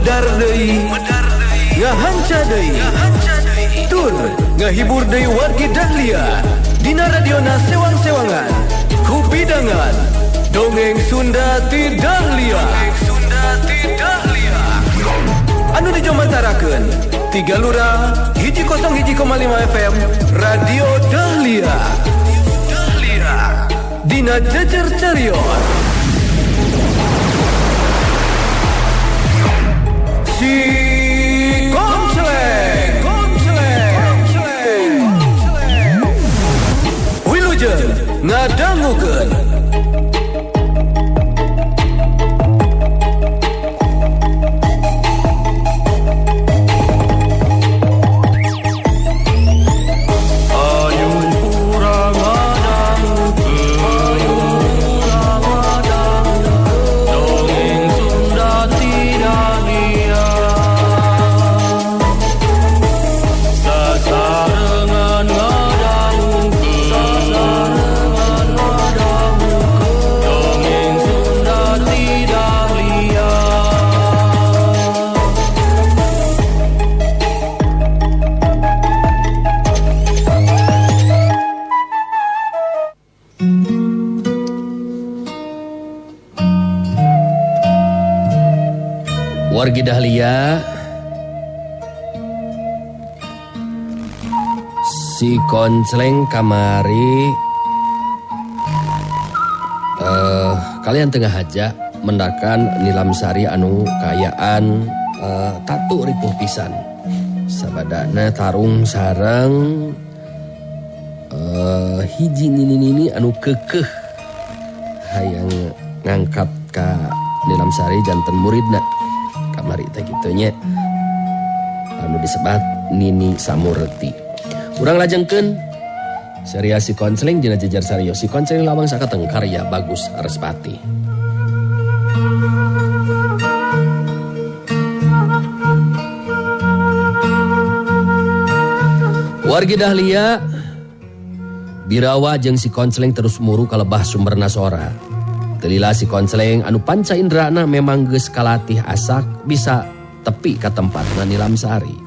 Medar deui, ngahanca deui, tur ngahibur deui wargi Dahlia dina radiona sewang-sewangan kupidangan dongeng Sunda ti Dahlia. Anu dijomantarakeun tiga lurah 101,5 FM Radio Dahlia. Dina Jejer Carios Si Koncleng, Koncleng, Wilujeng ngadangukeun. Wargi Dahlia, si Koncleng kamari kalian tengah aja mendakan Nilamsari anu kayaan tatu ripuh pisan. Sabadana tarung sareng hiji nini-nini anu kekeh hayang ngangkat ka Nilamsari janten muridna. Kamari teh kitu nya anu disebat Nini Samurti. Urang lajengkeun serial Si Koncleng dina Jejer Sarios. Si Koncleng lawang sakateng karya Bagus Respati. Wargi Dahlia, Birawa jeung si Koncleng terus muru ka lebah sumberna sora. Telila si Koncleng anu panca indrana memang geus kalatih asak bisa tepi ka tempatna Nilamsari.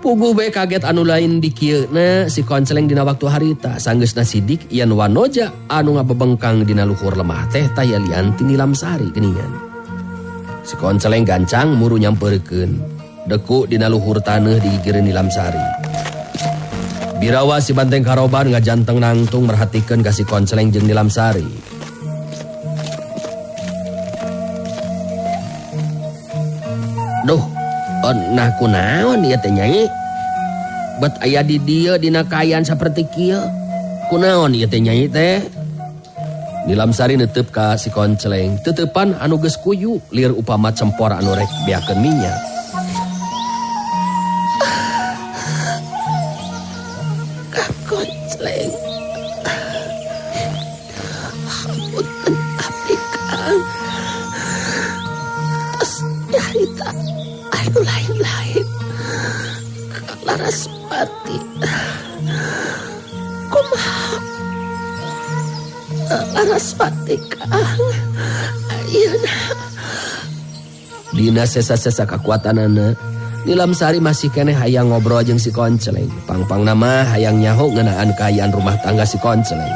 Puguh bae kaget anu lain dikieuna si Koncleng dina waktu harita sanggeusna sidik yen wanoja anu ngabebengkang dina luhur lemah teh taya lian ti Nilamsari geuningan. Si Koncleng gancang muru nyampeurkeun deku dina luhur taneuh digigireun Nilamsari. Birawa si Banteng Karoban ngajanteng nangtung merhatikeun ka si Koncleng jeung Nilamsari. Duh, nah kunaon ieu teh nyai? Bet aya di dieu dina kaayaan saperti kieu. Kunaon ieu teh nyai teh? Nilamsari neuteub ka si Koncleng, teuteupan anu geus kuyu lir upama cempor anu rek beakeun minyak. Kang Koncleng, hapunten abdi Kang. Tos nyarita anu lain-lain Kang Laraswati. Kumaha Laraswati Kang ayeuna? Dina sesa-sesa kakuatanana, Nilamsari masih keneh hayang ngobrol jeung si Koncleng. Pangpangna mah hayang nyaho ngeunaan kaayaan rumah tangga si Koncleng.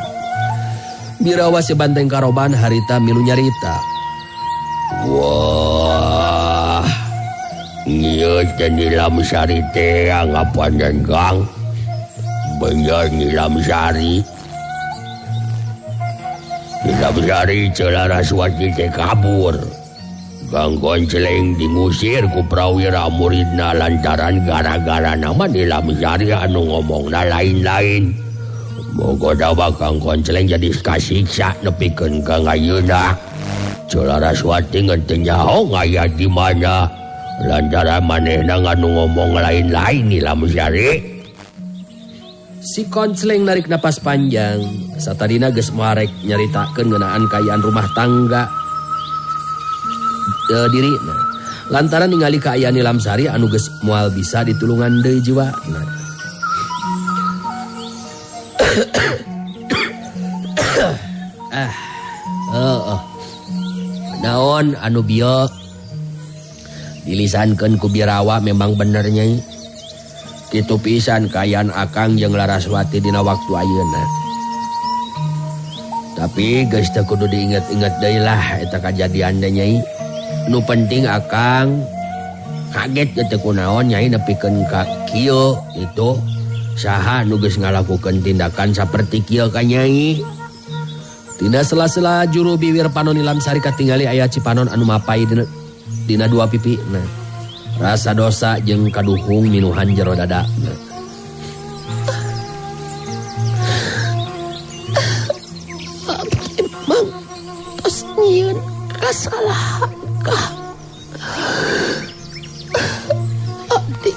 Birawa si Banteng Karoban harita milu nyarita. Wah, ieu teh Nilamsari teh ngapanan Kang? Bener Nilamsari. Nilamsari teu Laraswati teh kabur. Kang Koncleng dingusir ku prawira muridna lantaran gara-gara nama Nilamsari anu ngomongna lain-lain. Moga dawa Kang Koncleng jadi kasiksa nepikeun ka ayeuna. Teu Laraswati ngan teu nyaho ngaya di mana lantaran manehna nganu ngomong lain-lain Nilamsari. Si Koncleng narik napas panjang. Satadina geus moarek nyaritakeun ngeunaan kaayaan rumah tangga dirina. Lantaran ningali kaayaan Nilamsari anu geus moal bisa ditulungan deui jiwana. Naon anu bieu? Dilisankeun ku Birawa memang bener Nyai. Kitu pisan kaayaan Akang jeung Laraswati dina waktu ayeuna. Tapi geus teu kudu diinget-inget deui lah eta kajadian teh Nyai. Nu penting Akang kaget teu kunaon Nyai nepikeun ka kieu itu saha nu geus ngalakukeun tindakan saperti kieu ka Nyai. Tina sela-sela juru biwir panon Nilamsari katingali aya cipanon anu mapai dina dua pipi. Nah, rasa dosa jeung kaduhung minuhan jero dada. Nah. Emang tos nyieun kasalahan kah? Abdi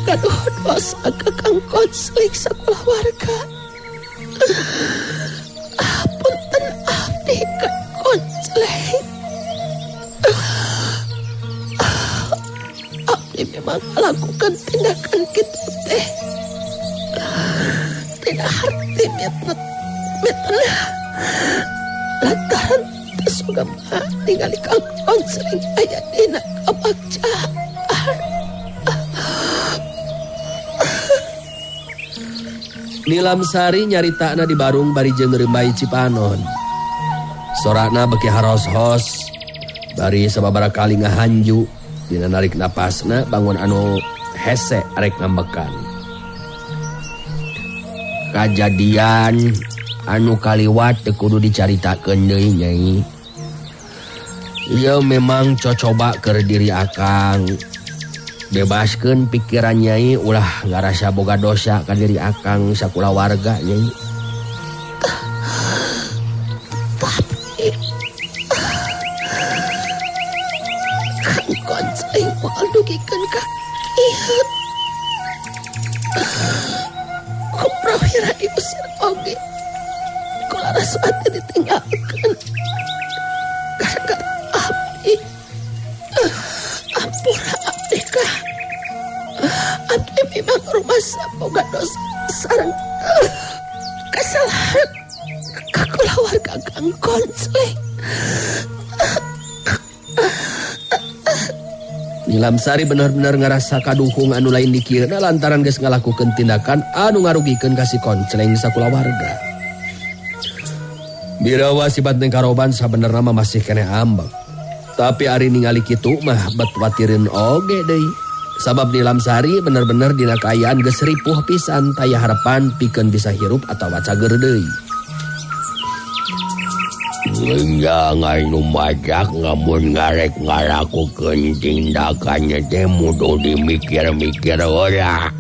gaduh dosa ka Kang Koncleng sakulawarga. Punten abdi Kang Koncleng. Abdi memang melakukan tindakan kitu teh. Tidak harti mitnah lantaran teu mah ningali Kang Koncleng aya dina kabagjaan. Nilamsari nyaritana di barung bari jeung ngeureumbai cipanon. Sorana beki haros-hos bari sababaraha kali ngahanju dina narik napasna bangun anu hese arek ngambekan. Kajadian anu kaliwat teu kudu dicaritakeun deui Nyai. Ieu memang cocoba keur diri Akang. Bebaskeun pikiran Nyai ulah ngarasa boga dosa ka diri Akang sakulawarga Nyai. Tapi Kang Koncleng moal dugikeun ka kieu. Ku prawira diusir oge. Ku Laraswati ditinggalkeun. Gara-gara abdi. Ampura abdi kah. Abdi memang rumasa boga dosa sareng kesalahan ka kulawarga Kang Koncleng. Nilamsari bener-bener ngarasa kaduhung anu lain dikirna lantaran geus ngalakukeun tindakan anu ngarugikeun ka si Koncleng sakulawarga. Birawa si Banteng Karoban sabenerna mah masih keneh ambek. Tapi ari ningali kitu mah bet watireun oge deui. Sabab Nilamsari bener-bener dina kaayaan geus ripuh pisan taya harapan pikeun bisa hirup atawa cager deui. Jangan nu majak ngamun ngarek ngalakukeun tindakannya teh muduh dimikir-mikir ora.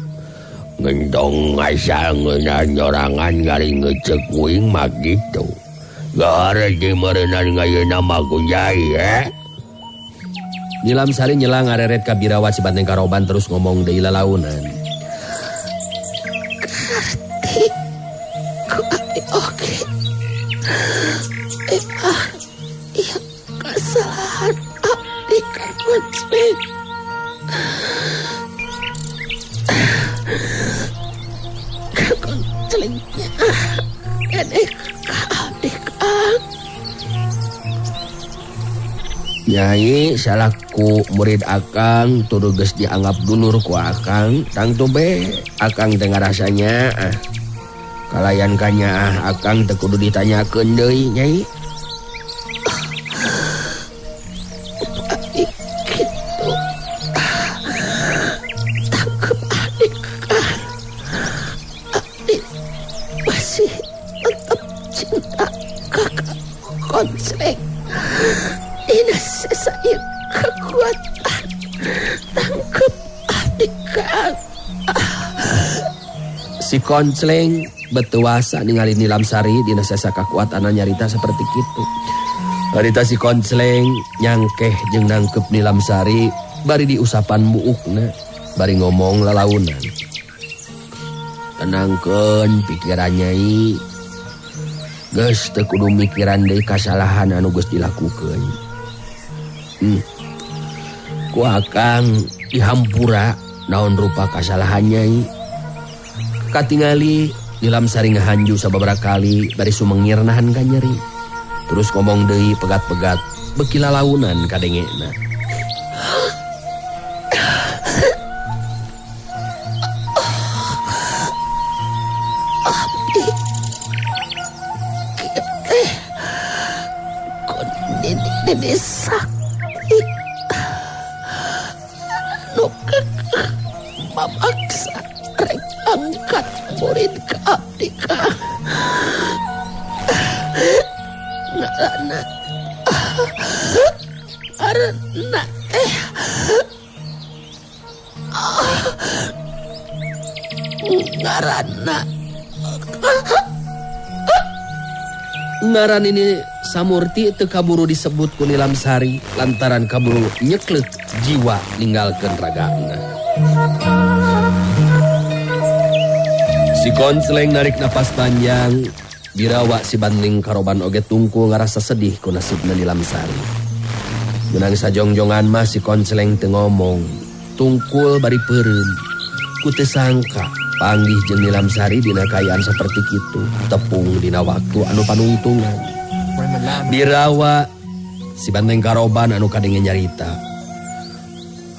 Ngentong ngasal ngeunah nyorangan ngari ngecek kuing mah kitu. Gare di meureunan ngayeuna mah kunjai eh. Nilamsari nyela ngareret ka Birawa si Banteng Karoban terus ngomong deui lalaunan. Karti ku abdi oge. Emang iya kesalahan abdi Kang Koncleng. Kang Konclengnya keneh ka abdi Kang. Nyai salaku murid Akang turu geus dianggap dulur ku Akang tangtu be Akang teh ngarasanya kalayan kanya Akang teu kudu ditanyakeun deui Nyai. Abdi kitu tangkep abdi Kang. Abdi masih tetep cinta ka Kang Koncleng. Dina sesa ieu kekuatan tangkep abdi Kang. Si Koncleng betuasa ningali Nilamsari dina sesa kakuatanna nyarita seperti kitu. Harita si Koncleng nyangkeh jeung nangkep Nilamsari bari diusapan buukna bari ngomong lalaunan. Tenangkeun pikiran Nyai. Geus teu kudu mikiran deui kasalahan anu geus dilakukeun. Ku Akang dihampura naon rupa kasalahan Nyai. Katingali Nilamsari ngahanju sababaraha kali bari sumengir nahan ka nyeri. Terus ngomong deui pegat-pegat beki lalaunan kadengena. teh ku nini sakti nu kekeh mamaksa rek angkat murid ka abdi Kang. Ngaranna ngaranna teh ngaranna Ngaran ini Samurti teu kaburu disebut ku Nilamsari lantaran kaburu nyeklek jiwa ninggalkeun ragana. Si Koncleng narik napas panjang, Birawa si Banding Karoban oge tungkul ngarasa sedih ku nasibna Nilamsari. Menang sajongjongan mah si Koncleng teu ngomong, tungkul bari peureum. Ku teu sangka panggih jeung Nilamsari dina kaayaan saperti kitu, tepung dina waktu anu panungtungan. Birawa si Banteng Karoban anu kadenge nyarita.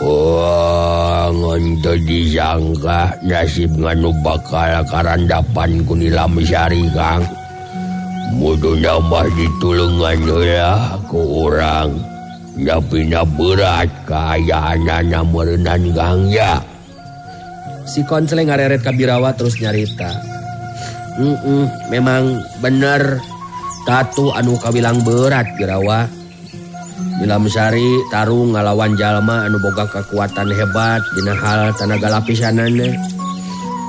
Wah, ngan teu disangka nasib nganu bakal karandapan ku Nilamsari Kang. Muduna mah ditulungan heula ku urang. Napina berat kaayaanana meureunan Kang ya. Si Koncleng ngareret ka Birawa terus nyarita. Memang bener tatu anu kawilang berat Birawa. Nilamsari tarung ngalawan jalma anu boga kekuatan hebat dina hal tanaga lapisanana.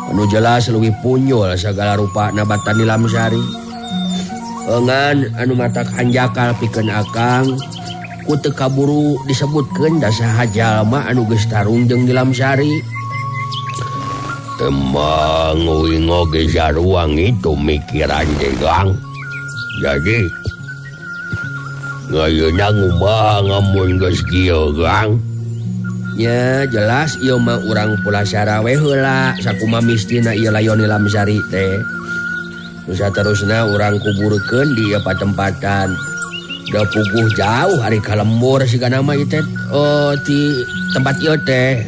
Anu jelas leuwih punyul sagala rupana batan Nilamsari. Engan anu matak hanjakal pikeun akang ku teu kaburu disebutkeun da saha jalma anu geus tarung jeung Nilamsari. Emang uing oge saruang itu mikiran teh Kang. Jadi ngayeuna ngumaha ngamun geus kieu Kang? Nya jelas ieu mah urang pulasara we heula sakumaha mistina ieu layon Nilamsari teh. Nu saterusna urang kuburkeun di ieu patempatan. Da puguh jauh ari ka lembur sigana mah ieu teh ti tempat ieu teh.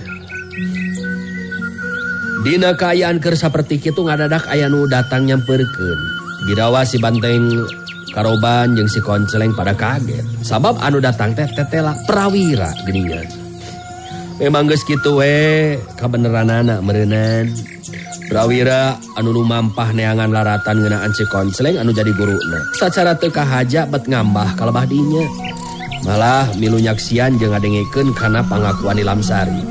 Dina kaayaan keur saperti kitu ngadadak aya nu datang nyamperkeun. Birawa si Banteng Karoban jeung si Koncleng pada kaget. Sabab anu datang teh tetela prawira geuningan. Memang geus kitu we kabeneranana meureunan. Prawira anu lumampah neangan laratan ngeunaan si Koncleng anu jadi guruna. Sacara teu kahaja bet ngambah ka lebah dinya. Malah milu nyaksian jeung ngadengekeun kana pangakuan Nilamsari.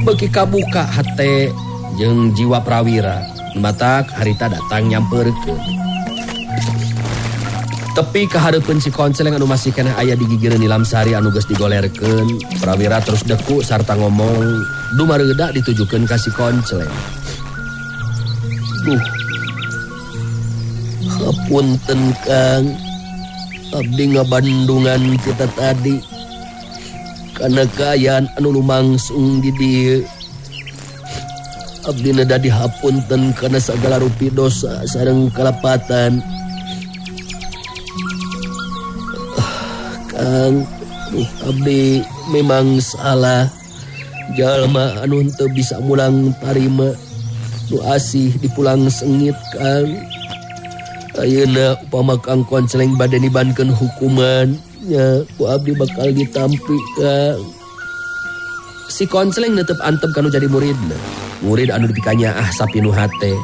Beuki kabuka hate jeung jiwa prawira, matak harita datang nyamperkeun. Tepi kahareupeun si Koncleng anu masih keneh aya di gigireun Nilamsari anu geus digolerkeun, prawira terus deku sarta ngomong dumareuda ditujukeun ka si Koncleng. Duh. Hapunten Kang, abdi ngabandungan kita tadi. Kana kaayaan anu lumangsung di dieu. Abdi neda dihapunten kana sagala rupi dosa sareng kalepatan. Kang, abdi memang salah. Jalma anu henteu bisa mulang tarima nu asih dipulang sengit Kang. Ayeuna upama Kang Koncleng bade nibankeun hukuman nya ku abdi bakal ditampi Kang. Si Koncleng netep antep kanu jadi muridna. Murid anu dipikanyaah sapinu hate.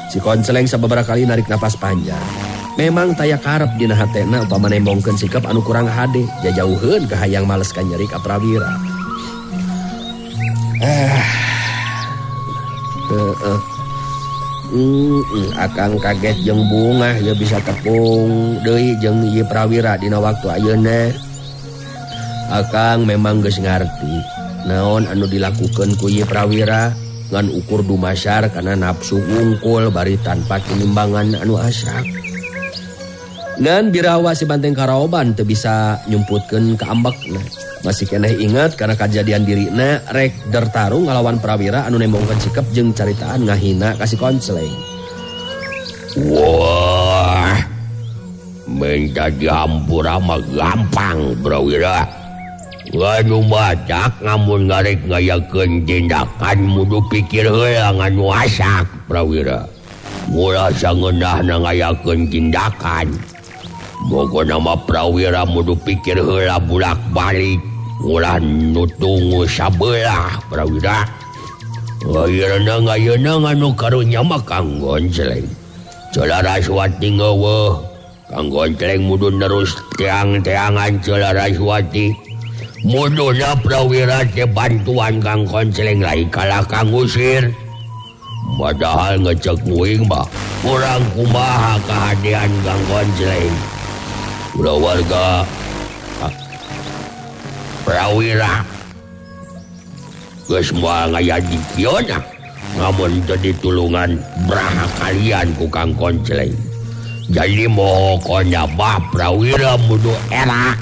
Si Koncleng sababaraha kali narik napas panjang. Memang taya karep dina hatena upama nembongkeun sikap anu kurang hade, jajauheun ka hayang males ka nyeri ka prawira. Akang kaget jeung bungah ieu bisa tepung deui jeung ieu prawira dina waktu ayeuna. Akang memang geus ngarti naon anu dilakukeun ku ieu prawira ngan ukur dumasar kana nafsu wungkul bari tanpa tinimbangan anu asak. Ngan Birawa si Banteng Karoban teu bisa nyumputkeun ka ambekna. Masih keneh ingat kana kajadian dirina rek dertarung ngalawan prawira anu nembongkeun sikep jeung caritaan ngahina ka si Koncleng. Wah, minta dihampura mah gampang prawira. Nganu matak ngamun ngarek ngayakeun tindakan mudu pikir heula nganu asak prawira. Mula sangeunahna ngayakeun tindakan. Pokona mah Prawira mudu pikir heula bulak-balik ulah nutungu sabelah Prawira. Ayeuna ayeuna anu karunya mah Kang Goncleng. Celaraswati ngeuweuh. Kang Goncleng mudu nerus teang-teangan Celaraswati. Muduna Prawira teh bantuan Kang Goncleng lain kalah kang usir. Padahal ngecek uing mah kurang kumaha kahadean Kang Goncleng. Ulah warga Prawira geus moal ngaya di kieu ngamun teu ditulungan braha kalian ku Kang Goncleng. Jadi mohokona bah Prawira mudu era.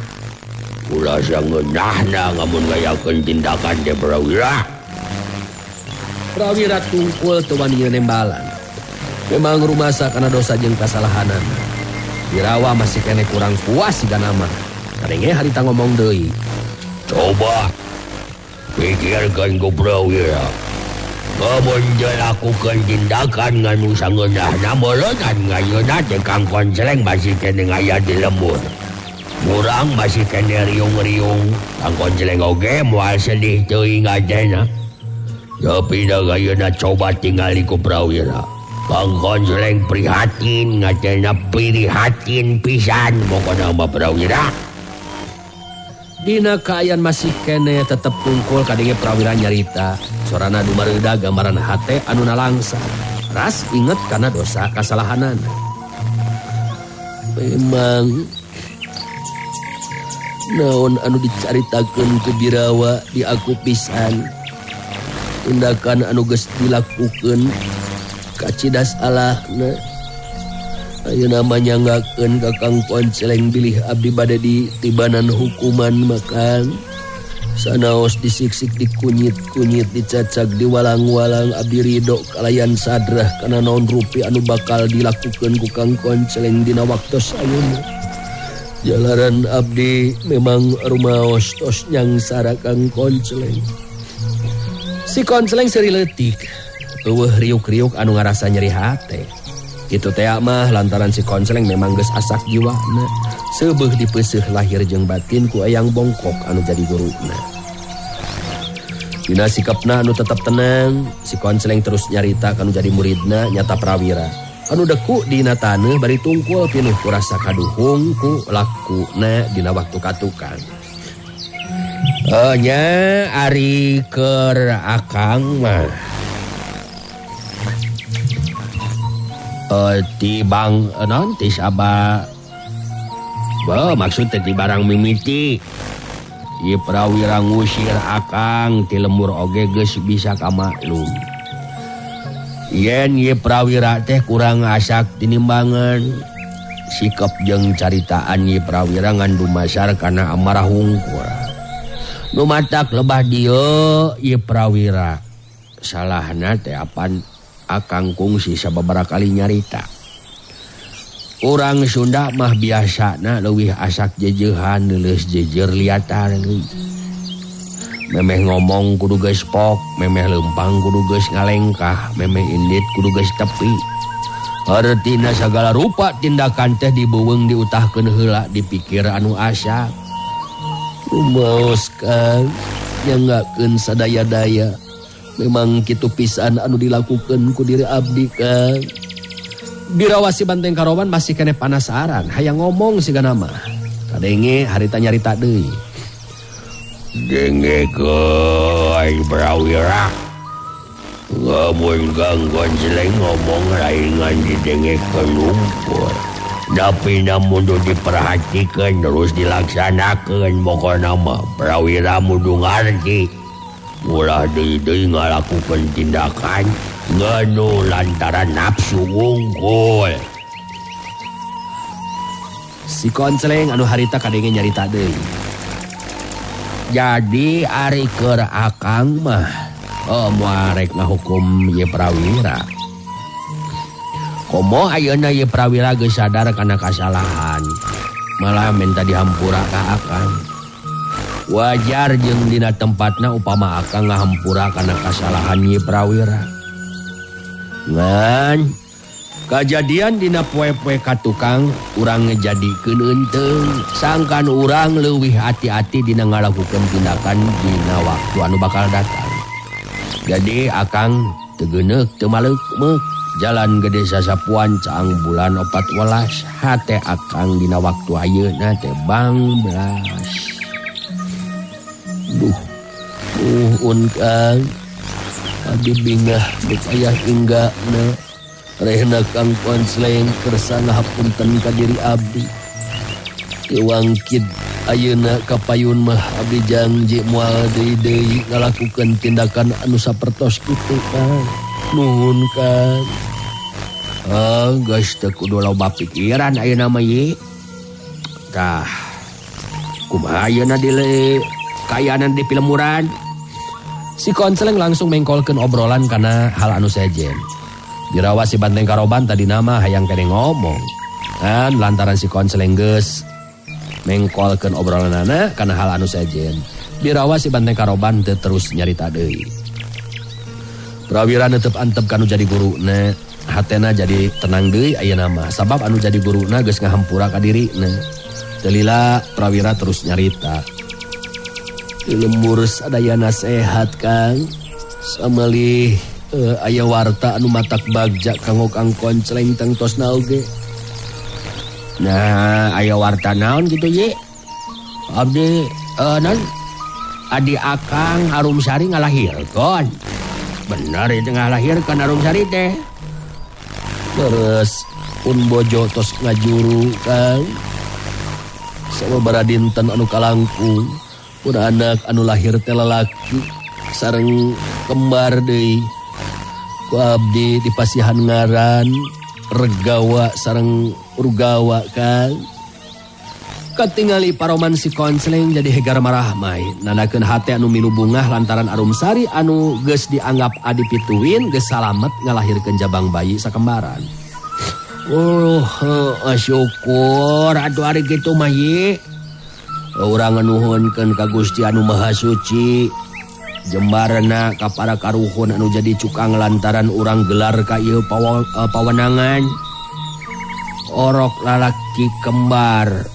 Ulah sangeunahna ngamun ngayakeun tindakan teh Prawira. Prawira tungkul teu wani nembalan. Memang rumasa kana dosa jeung kasalahanana. Birawa masih kene kurang puas siga nama. Kadenge harita ngomong deui. Coba pikirkan ku Prawira. Lamun dilakukan tindakan nganu sangeunahna meureungan ngayeuna teh Kang Goncleng masih kene ngaya di lembur. Murang masih kene riung-riung. Kang Goncleng oge moal sedih teuing atena. Tapi da ayeuna coba tingali ku Prawira. Kang Goncleng prihatin ngatena prihatin pisan pokona mah Prawira. Dina kaayaan masih kene tetep tungkul kadenge Prawira nyarita. Sorana dumareuda gambaran hate anu nalangsa. Ras inget kana dosa kasalahanana. Memang naon anu dicaritakeun ku Birawa di aku pisan. Tindakan anu geus dilakukeun kacidas alahna. Ayeuna mah nyanggakeun ka Kang Goncleng bilih abdi bade ditibanan hukuman makan. Sanaos disiksik dikunyit-kunyit dicacag diwalang-walang abdi ridho kalayan sadrah kana naon rupi anu bakal dilakukeun ku Kang Goncleng dina waktos ayeuna. Jalaran abdi memang rumaos tos nyangsara Kang Goncleng. Si Goncleng seuri leutik. Eueuh riuk-riuk anu ngarasa nyeri hate. Kitu teh mah lantaran si Goncleng memang geus asak jiwana. Seubeuh dipeuseuh lahir jeung batin ku Eyang Bongkok anu jadi guruna. Dina sikapna anu tetep tenang, si Goncleng terus nyarita kanu jadi muridna nyata Prawira. Anu deku dina taneuh bari tungkul pinuh ku rasa kaduhung ku lakuna dina waktu katukang. Nya ari keur akang mah ti bang non ti saba Bo, maksud teh ti barang mimiti. Ieu Prawira ngusir akang ti lembur oge geus bisa kamaklum. Yen ieu Prawira teh kurang asak tinimbangan. Sikap jeung caritaan ieu Prawira ngan dumasar kana amarah hungkul. Nu matak lebah dieu ieu Prawira. Salahna teh apan akang kungsi sababaraha kali nyarita. Urang Sunda mah biasana leuwih asak jejeuhan leuleus jejer liatan. Memeh ngomong kudu geus pok, memeh leumpang kudu geus ngalengkah, memeh indit kudu geus tepi. Hartina sagala rupa tindakan teh dibeuweung diutahkeun heula dipikir anu asak. Rumaos Kang, nyanggakeun sadaya-daya. Memang kitu pisan anu dilakukeun ku diri abdi Kang. Birawasi Banteng Karoban masih kene panasaran, hayang ngomong siga nama. Kadenge harita nyarita deui. Dengekeun Prawira. Lamun Kang Goncleng ngomong lain ngan didengekeun lumpur. Tapi namun diperhatikan terus dilaksanakan pokona mah Prawira mudu ngarti. Ulah deui-deui ngalakukeun tindakan nganu lantaran nafsu wungkul. Si Goncleng anu harita kadenge nyarita deui. Jadi ari keur akang mah moal rek ngahukum ye Prawira. Komo ayeuna ye Prawira geus sadar kana kasalahan. Malah minta dihampura ka akang. Wajar jeung dina tempatna upama akang ngahampura kana kasalahan ye Prawira. Ngan Kajadian dina poe-poe ka tukang urang ngejadikeun eunteung sangkan urang leuwih hati-hati dina ngalakukeun tindakan dina waktu anu bakal datang. Jadi akang teu geuneuk teu maleuk-meuk jalan gede sasapuan caang bulan 4 welas hate akang dina waktu ayeuna teh bangblas. Duh, nuhun Kang. Abdi bingah geus aya inggana. Rehna Kang Koncleng kersa ngahapunten ka diri abdi. Teu wangkid ayeuna ka payun mah abdi janji moal deui-deui ngalakukeun tindakan anu sapertos kitu Kang. Nuhun Kang. Ah, geus teu kudu loba pikiran ayeuna mah ye. Tah. Kumaha ayeuna dile kaayaan di pilemuran? Si Koncleng langsung mengkolkeun obrolan kana hal anu sejen. Birawa si Banteng Karoban tadi nama hayang kene ngomong. Kan lantaran si Koncleng geus mengkolkeun obrolanana kana hal anu sejen. Birawa si Banteng Karoban teu terus nyarita deui. Prawira netep antep kanu jadi guruna, hatena jadi tenang deui ayeuna mah sabab anu jadi guruna geus ngahampura ka dirina. Teu lila Prawira terus nyarita. Di lembur sadayana sehat Kang. Samalih aya warta anu matak bagja kanggo Kang Koncleng tangtosna oge. Nah, aya warta naon kitu ye? Abdi naon? Adi Akang Arumsari ngalahirkeun. Bener itu ngalahirkeun Arumsari teh. Terus pun bojo tos ngajuru Kang. Sababaraha dinten anu kalangkung pun anak anu lahir teh lalaki sareng kembar deui. Ku abdi dipasihan ngaran Regawa sareng Rugawa Kang. Katingali paroman si Koncleng jadi hegar marahmai nandakeun hate anu milu bungah lantaran Arumsari anu geus dianggap adi pituin geus salamet ngalahirkeun jabang bayi sakembaran. Oh, syukur atuh ari kitu mah ye. Urang nuhunkeun ka Gusti anu Maha Suci. Jembarna ka para karuhun anu jadi cukang lantaran urang gelar ka ieu pawenangan. Orok lalaki kembar,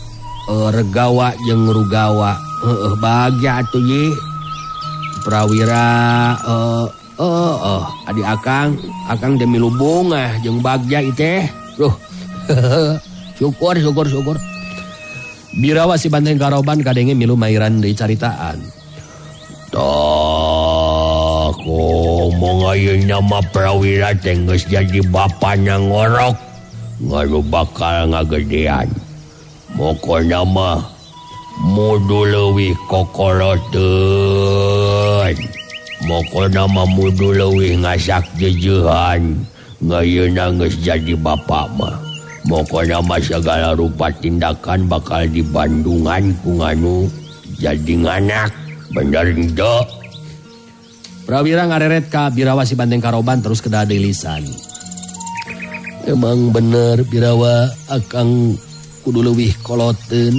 Regawa jeung Rugawa. Heueuh bagja atuh ye. Prawira adi Akang, Akang demi lubungah jeung bagja ieu teh. Duh. Syukur syukur syukur. Birawa si Banteng Karoban kadenge milu mairan deui caritaan. Tah, ngomong ayeuna mah Prawira teh geus jadi bapana ngorok. Ngalu bakal ngagedean. Pokona mah mudu leuwih kokoloteun. Pokona mah mudu leuwih ngasak jejeuhan. Ngayeuna geus jadi bapa mah. Pokona mah segala rupa tindakan bakal dibandungan ku nganu jadi nganak. Bener henteu? Prawira ngareret ka Birawa si Banteng Karoban terus kedah deui lisan. Emang bener Birawa Akang kudu leuwih koloteun.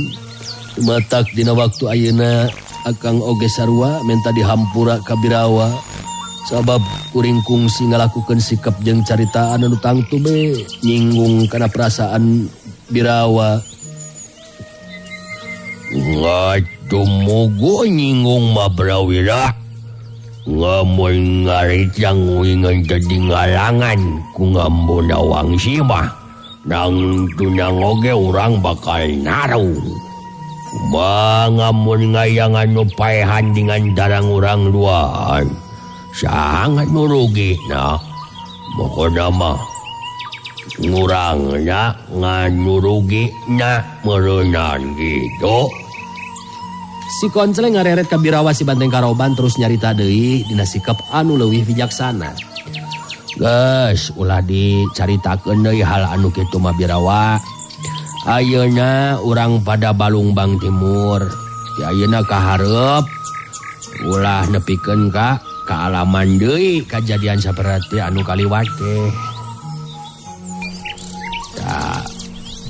Matak dina waktu ayeuna Akang oge sarua menta dihampura ka Birawa. Sabab kuring kungsi ngalakukeun sikap jeung caritaan anu tangtu be nyinggung kana perasaan Birawa. Ngatumugu nyinggung mah Prawira. Ngamun ngarit yang nguingan jadi ngalangan ku ngambuna wangsi mah. Nang tunang oge urang bakal narung. Kumaha ngamun ngayang anu paehan dengan darang urang duaan. Sangat nurugi nah. Pokona mah ngurangna nganurugi na meureunan gitu. Si Koncleng ngareret ka Birawa si Banteng Karoban terus nyarita deui dina sikap anu leuwih bijaksana. Geus ulah dicaritakeun deui hal anu kitu mah Birawa. Ayeuna urang pada Balungbang Timur. Di ayeuna kahareup ulah nepikeun ka kaalaman deui kajadian saperti anu kaliwat teh. Tah,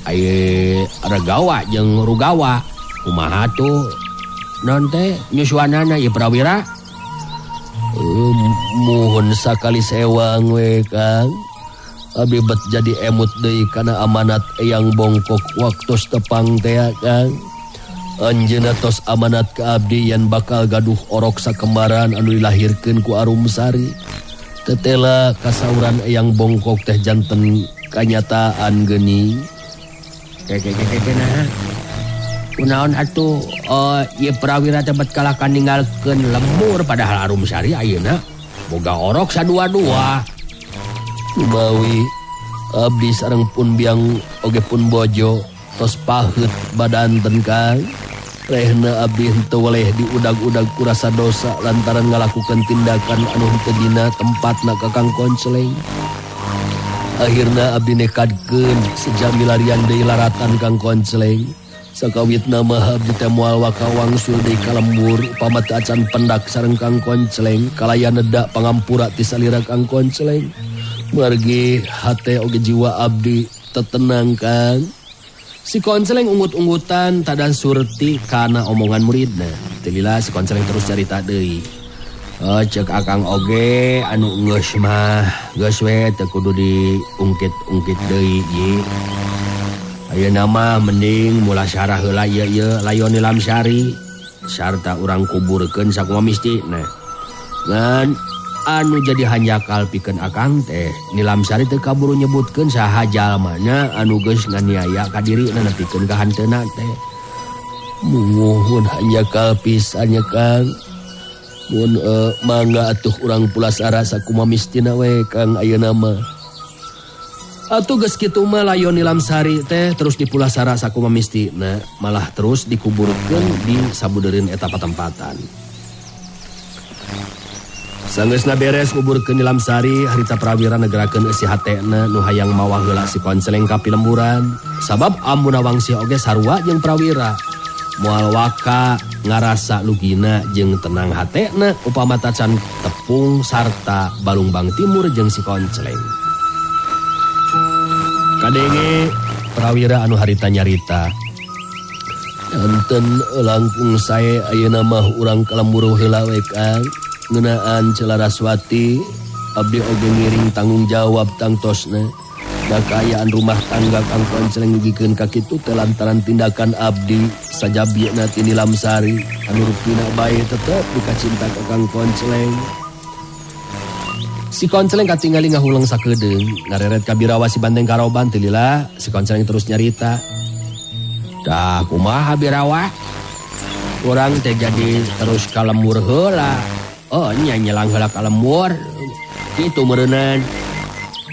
aya Regawa jeung Rugawa kumaha tuh? Non teh nyusuanana ieu Prawira? Muhun sakali sewang we Kang. Abdi bet jadi emut deui kana amanat Eyang Bongkok waktos tepang teh Kang. Anjeunna tos amanat ka abdi yen bakal gaduh orok sakembaran anu dilahirkeun ku Arumsari. Tetela kasauran Eyang Bongkok teh janten kanyataan geuning. Keke nah. Kunaon atuh ieu prawira teh bet kalah kaninggalkeun lembur padahal Arumsari ayeuna boga orok sadua-dua. Kumawi abdi sareng pun biang oge pun bojo tos paheut badanten Kang. Rehna abdi henteu weleh diudag-udag ku rasa dosa lantaran ngalakukeun tindakan anu henteu dina tempatna ka Kang Koncleng. Akhirna abdi nekadkeun sejam milarian deui laratan Kang Koncleng. Sakawitna mah abdi teh moal waka wangsul deui ka lembur upama teu acan pendak sareng Kang Koncleng kalayan neda pangampura ti salira Kang Koncleng. Margi hate oge jiwa abdi tetenang Kang. Si Koncleng unggut-unggutan tadan surti kana omongan muridna. Teu lila si Koncleng terus carita deui. Cek akang oge anu geus mah geus we teu kudu diungkit-ungkit deui ye. Ayeuna mah mending mulasarah heula ieu ieu layon Nilamsari sarta urang kuburkeun sakumaha mistina. Ngan anu jadi hanjakal pikeun akang teh Nilamsari teu kaburu nyebutkeun saha jalmana anu geus nganiaya ka dirina nepikeun ka hanteuna teh. Muhun hanjakal pisan nya Kang. Mun mangga atuh urang pulasara sakumaha mistina we Kang ayeuna mah. Atuh geus kitu mah layon Nilamsari teh terus dipulasara sakumaha mistina, malah terus dikuburkeun di sabudeureun eta patempatan. Sanggeusna beres nguburkeun Nilamsari, harita prawira negerakeun eusi hatena nu hayang mawa heula si Koncleng ka pilemburan. Sabab ambuna wangsi oge sarua jeung prawira. Moal waka ngarasa lugina jeung tenang hatena upama tacan tepung sarta Balungbang Timur jeung si Koncleng. Kadenge prawira anu harita nyarita. Janten langkung sae ayeuna mah urang ka lembur heula we Kang. Ngeunaan Celaraswati abdi oge ngiring tanggung jawab tangtosna. Da kaayaan rumah tangga Kang Koncleng nyugikeun ka kitu teh lantaran tindakan abdi sajabina ti Nilamsari anu rupina bae tetep dikacinta ka Kang Koncleng. Si Koncleng katingali ngahuleng sakedeung ngareret ka Birawa si Banteng Karoban teu lila si Koncleng terus nyarita. Tah kumaha Birawa? Urang teh jadi terus ka lembur heula. Oh nya nyelang heula ka lembur. Kitu meureunnan.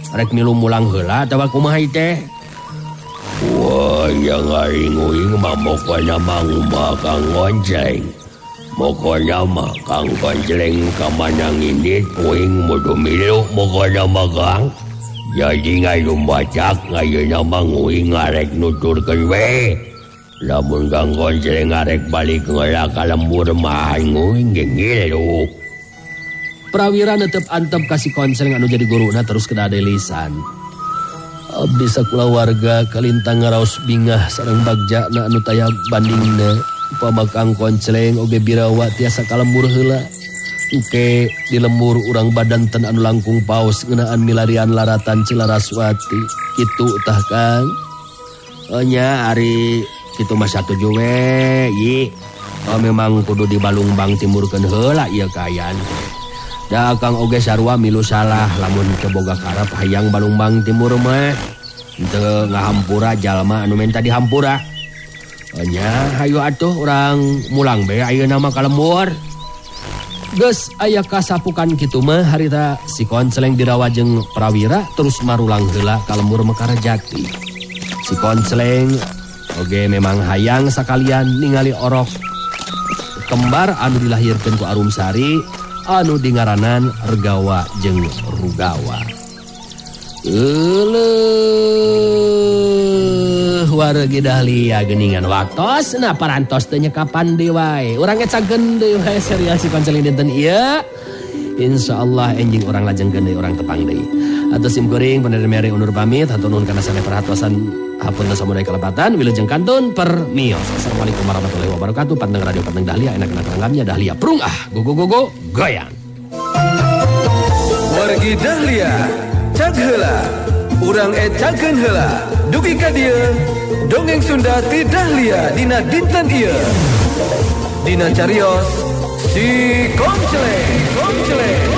Rek milu mulang heula atawa kumaha ieu teh? Wah, yang aing-uing mah pokona mah ngumaha Kang Koncleng. Pokona mah Kang Koncleng ka mana ngindit uing mudu milu pokona mah Kang. Jadi ngayu bacak ayeuna mah uing ngarek nuturkeun we. Lamun Kang Koncleng ngarek balik heula ka lembur mah uing ge ngilu. Prawira netep antep ka si Koncleng anu jadi guruna terus kena lisan. Abdi sakulawarga kalintang ngaraos bingah sareng bagjana anu taya bandingna. Upama Kang Koncleng oge Birawa tiasa ka lembur heula. Engke di lembur urang badanten anu langkung paos ngeunaan milarian laratan Cilaraswati. Kitu tah Kang. Oh nya ari kitu mah satuju we yi. Oh memang kudu di Balungbang Timurkeun heula ieu kaayaan teh. Da Kang oge sarua milu salah lamun teu boga karep hayang Balungbang Timur mah teu ngahampura jalma anu menta dihampura. Nya hayu atuh urang mulang be ayeuna mah ka lembur. Geus aya kasapukan kitu mah harita si Koncleng Birawa jeung Prawira terus marulang heula ka lembur Mekarjati. Si Koncleng oge memang hayang sakalian ningali orok kembar anu dilahirkeun ku Arumsari anu dingaranan Regawa jeung Rugawa. Euleuh wargi Dahlia geuningan waktosna parantos teu nyekapan deui wae. Urang ecakeun deui wae serial si Koncleng dinten ieu. Insyaallah enjing urang lajengkeun deui urang tepang deui. Atos sim kuring penerima mere undur pamit hatur nuhun kana sane perhatosan hapunten samurai kalepatan wilujeng kantun permios. Assalamualaikum warahmatullahi wabarakatuh. Panteng radio panteng Dahlia enak-enak ranggamnya Dahlia prung ah go go go go goyang. Wargi Dahlia cag heula. Urang ecakeun heula. Dugi ka dieu, dongeng Sunda ti Dahlia dina dinten ieu. Dina carios si Koncleng, Koncleng.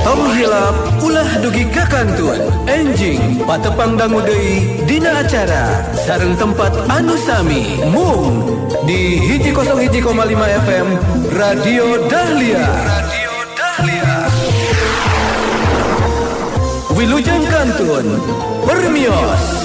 Tong hilap ulah dugi ka kantun. Enjing patepang dangu deui dina acara sareng tempat anu sami mung di 101,5 FM Radio Dahlia. Radio Dahlia. Wilujeng kantun permios.